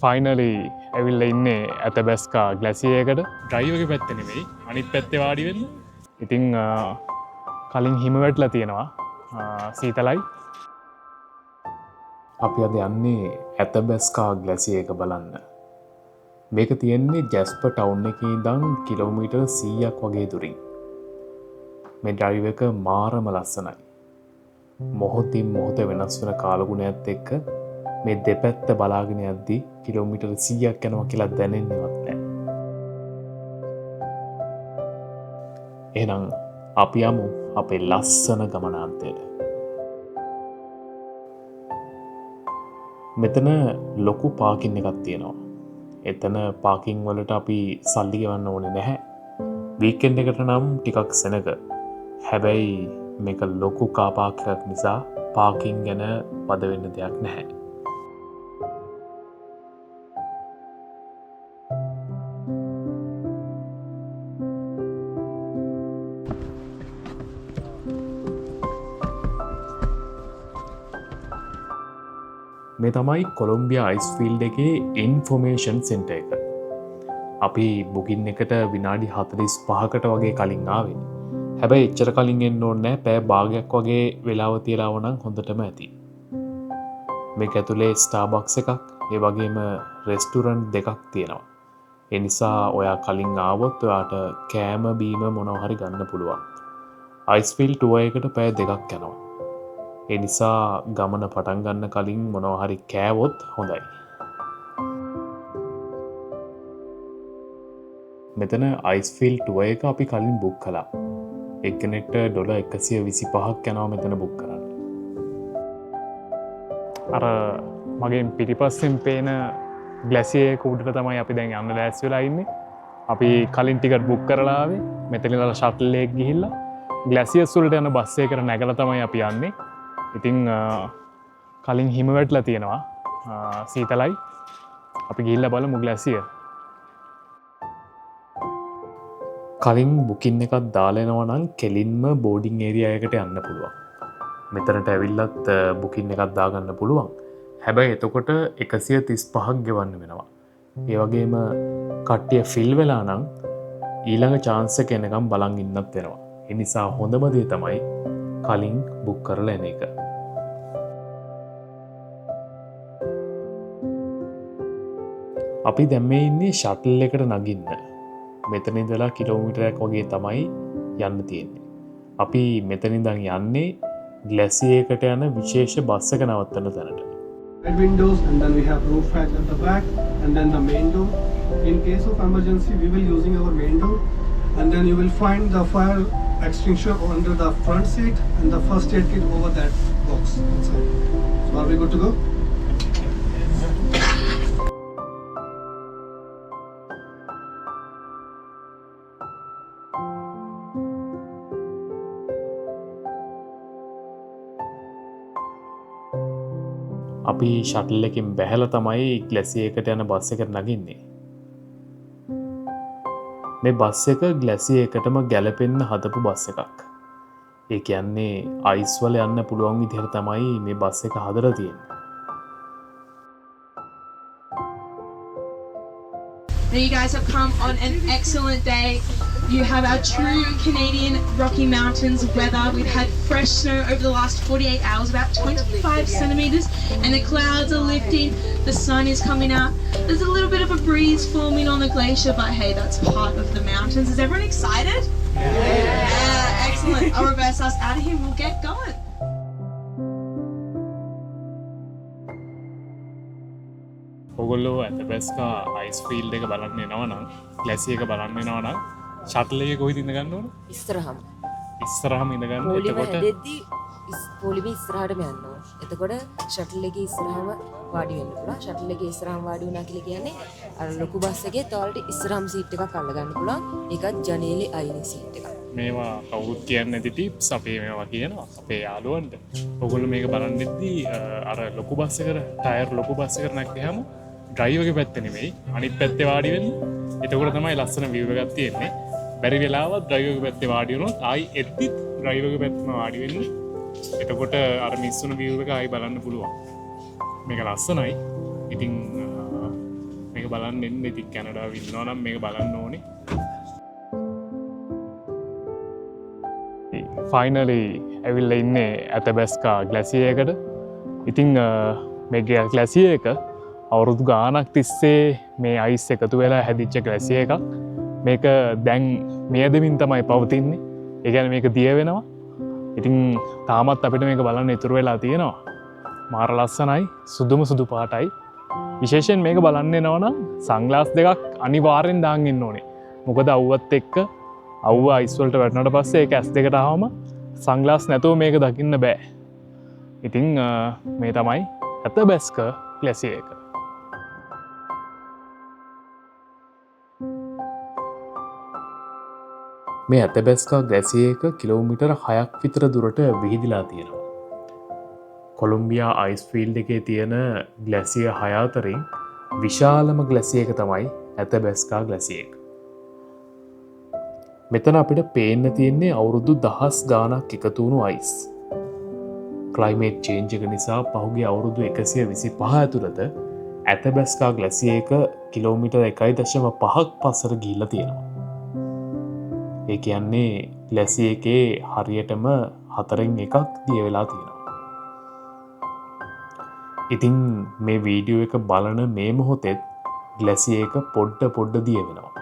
Finally ඇවිල්ලා ඉන්නේ ඇතබැස්කා glacier එකට. ඩ්‍රයිව් එකේ පැත්තේ නෙමෙයි, අනිත් පැත්තේ වාඩි වෙන්න. ඉතින් කලින් හිම වැටලා තියෙනවා. සීතලයි. අපි අද යන්නේ ඇතබැස්කා ග්ලැසියර් එක බලන්න. මේක තියෙන්නේ ජැස්පර් ටවුන් එකේ ඉඳන් කිලෝමීටර් 100ක් වගේ දුරින්. මේ ඩ්‍රයිව් එක මාරම ලස්සනයි. මොහොතින් මොහොත වෙනස් වෙන කාලගුණයත් එක්ක මේ දෙපැත්ත බලාගෙන යද්දි කිලෝමීටර් 100ක් යනවා කියලා දැනෙන්නේවත් නෑ. එහෙනම් අපි යමු අපේ ලස්සන ගමනාන්තයට. මෙතන ලොකු පාකින් එකක් තියෙනවා. එතන පාකින් වලට අපි සල්ලි ගෙවන්න ඕනේ නැහැ. වීකෙන්ඩ් එකට නම් ටිකක් සෙනග. හැබැයි මේක ලොකු කා පාක් එකක් නිසා පාකින් ගැන වද වෙන්න දෙයක් නැහැ. මේ තමයි කොලොම්බියා අයිස් ෆීල්ඩ් එකේ ඉන්ෆෝමේෂන් සෙන්ටර් එක. අපි බුකින් එකට විනාඩි 45කට වගේ කලින් ආවේ. හැබැයි එච්චර කලින් එන්න ඕනේ නෑ, පැය භාගයක් වගේ වෙලාව තියලා ආවනම් හොඳටම ඇති. මේක ඇතුලේ ස්ටාර්බක්ස් එකක්, ඒ වගේම රෙස්ටුරන්ට් දෙකක් තියෙනවා. ඒ නිසා ඔයා කලින් ආවොත් ඔයාට කෑම බීම මොනවා හරි ගන්න පුළුවන්. අයිස් ෆීල්ඩ් ටුවර් එකට පැය දෙකක් යනවා. ඒ නිසා ගමන පටන් ගන්න කලින් මොනවා හරි කෑවොත් හොඳයි. මෙතන අයිස් ෆීල්ඩ් ටුවර් එක අපි කලින් බුක් කළා. එක්කෙනෙක්ට ඩොලර් එකසිය විසිපහක් යනවා මෙතන බුක් කරන්න. අර මගෙන් පිටිපස්සෙන් පේන ග්ලැසියර් එක උඩට තමයි අපි දැන් යන්න ලෑස්ති වෙලා ඉන්නේ. අපි කලින් ටිකට් බුක් කරලා ආවේ. මෙතන ඉඳලා ෂටල් එකක් ගිහිල්ලා ග්ලැසියර්ස් වලට යන බස් එකකට නැගලා තමයි අපි යන්නේ. ඉතින් කලින් හිම වැටලා තියෙනවා. සීතලයි. අපි ගිහිල්ලා බලමු ග්ලැසියර්. කලින් බුකින් එකක් දාලා එනවා නම් කෙලින්ම බෝඩින් ඒරියා එකට යන්න පුළුවන්. මෙතනට ඇවිල්ලත් බුකින් එකක් දාගන්න පුළුවන්. හැබැයි එතකොට එකසිය තිස් පහක් ගෙවන්න වෙනවා. ඒ වගේම කට්ටිය ෆිල් වෙලා නම් ඊළඟ චාන්ස් එක එනකම් බලන් ඉන්නත් වෙනවා. ඒ නිසා හොඳම දේ තමයි කලින් බුක් කරලා එන එක. අපි දැන් මේ ඉන්නේ ෂටල් එකට නගින්න. මෙතන ඉඳලා කිලෝමීටරයක් වගේ තමයි යන්න තියෙන්නේ. අපි මෙතන ඉඳන් යන්නේ ග්ලැසියර් එකට යන විශේෂ බස් එක නවත්තන තැනට. Red windows, and then we have roof hatch at the back, and then the main door. In case of emergency, we will using our main door, and then you will find the fire extinguisher under the front seat and the first aid kit over that box inside. So are we good to go? අපි shuttle එකෙන් බැහැලා තමයි glacier එකට යන bus එකට නගින්නේ. මේ bus එක glacier එකටම ගැලපෙන්න හදපු බස් එකක්. ඒ කියන්නේ අයිස් වල යන්න පුළුවන් විදිහට තමයි මේ බස් එක හදලා තියෙන්නේ. Now you guys have come on an excellent day. You have our true Canadian Rocky Mountains weather. We've had fresh snow over the last 48 hours, about 25 centimeters, and the clouds are lifting, the sun is coming out. There's a little bit of a breeze forming on the glacier, but hey, that's part of the mountains. Is everyone excited? Yeah, excellent. I'll reverse us out of here and we'll get going. ඔගොල්ලෝ ඇතබැස්කා ice field එක බලන්න එනවා නම්, glacier එක බලන්න එනවා නම් shuttle එකේ කොහෙද ඉඳ ගන්න ඕන? ඉස්සරහම. ඉස්සරහම ඉඳ ගන්න. පොලිම එතකොට හැදෙද්දි පොලිම ඉස්සරහටම යන්න ඕන. එතකොට ෂටල් එකේ ඉස්සරහම වාඩි වෙන්න පුළුවන්. ෂටල් එකේ ඉස්සරහම වාඩි වුණා කියලා කියන්නේ අර ලොකු බස් එකේ තවලට ඉස්සරහම සීට් එකක් අල්ල ගන්න පුළුවන්. ඒකත් ජනේලේ අයිනේ සීට් එකක්. මේවා කවුරුත් කියන්නේ නැති ටිප්ස් අපේ මේවා කියනවා අපේ යාළුවන්ට. ඔයගොල්ලෝ මේක බලන් ඉද්දි අර ලොකු බස් එකට ටයර් ලොකු බස් එකට නැග්ගහම ඩ්‍රයිව් එකේ පැත්තේ නෙමෙයි අනිත් පැත්තේ වාඩි වෙන්න. එතකොට තමයි ලස්සන විව් එකක් තියෙන්නේ. බැරි වෙලාවත් ඩ්‍රයිව් එකේ පැත්තේ වාඩි වුණොත් ආයි එද්දිත් ඩ්‍රයිව් එකේ පැත්තම වාඩි වෙන්න. එතකොට අර මිස් වුණු විව් එක ආයි බලන්න පුළුවන්. මේක ලස්සනයි. ඉතින් බලන්න එන්න. ඉතින් කැනඩාවේ ඉන්නවා නම් මේක බලන්න ඕනේ. ෆයිනලි ඇවිල්ලා ඉන්නේ ඇතබැස්කා ග්ලැසියර් එකට. ඉතින් මේ ග්ලැසියර් එක අවුරුදු ගාණක් තිස්සේ මේ අයිස් එකතු වෙලා හැදිච්ච ග්ලැසියර් එකක්. මේක දැන් මියදමින් තමයි පවතින්නේ. ඒ කියන්නේ මේක දිය වෙනවා. ඉතින් තාමත් අපිට මේක බලන්න ඉතුරු වෙලා තියෙනවා. මාර ලස්සනයි, සුදුම සුදු පාටයි. විශේෂයෙන් මේක බලන්න එනවා නම් සන්ග්ලාස් දෙකක් අනිවාර්යෙන් දාන් ඉන්න ඕනේ. මොකද අවුවත් එක්ක අවුව අයිස් වලට වැටුණාට පස්සේ ඒක ඇස් දෙකට ආවම සන්ග්ලාස් නැතුව මේක දකින්න බෑ. ඉතින් මේ තමයි ඇතබැස්කා ග්ලැසියර් එක. මේ ඇතබැස්කා ග්ලැසියර් එක කිලෝමීටර් 6ක් විතර දුරට විහිදිලා තියෙනවා. කොලොම්බියා අයිස් ෆීල්ඩ් එකේ තියෙන ග්ලැසියර් 6 අතරින් විශාලම ග්ලැසියර් එක තමයි ඇතබැස්කා ග්ලැසියර් එක. මෙතන අපිට පේන්න තියෙන්නේ අවුරුදු දහස් ගාණක් එකතු වුණු අයිස්. ක්ලයිමේට් චේන්ජ් එක නිසා පහුගිය අවුරුදු 125 ඇතුළත ඇතබැස්කා ග්ලැසියර් එක කිලෝමීටර් එකයි දශම පහක් පස්සට ගිහිල්ලා තියෙනවා. ඒ කියන්නේ ග්ලැසියර් එකේ හරියටම හතරෙන් එකක් දිය වෙලා තියෙනවා. ඉතින් මේ වීඩියෝ එක බලන මේ මොහොතෙත් ග්ලැසියර් එක පොඩ්ඩ පොඩ්ඩ දිය වෙනවා.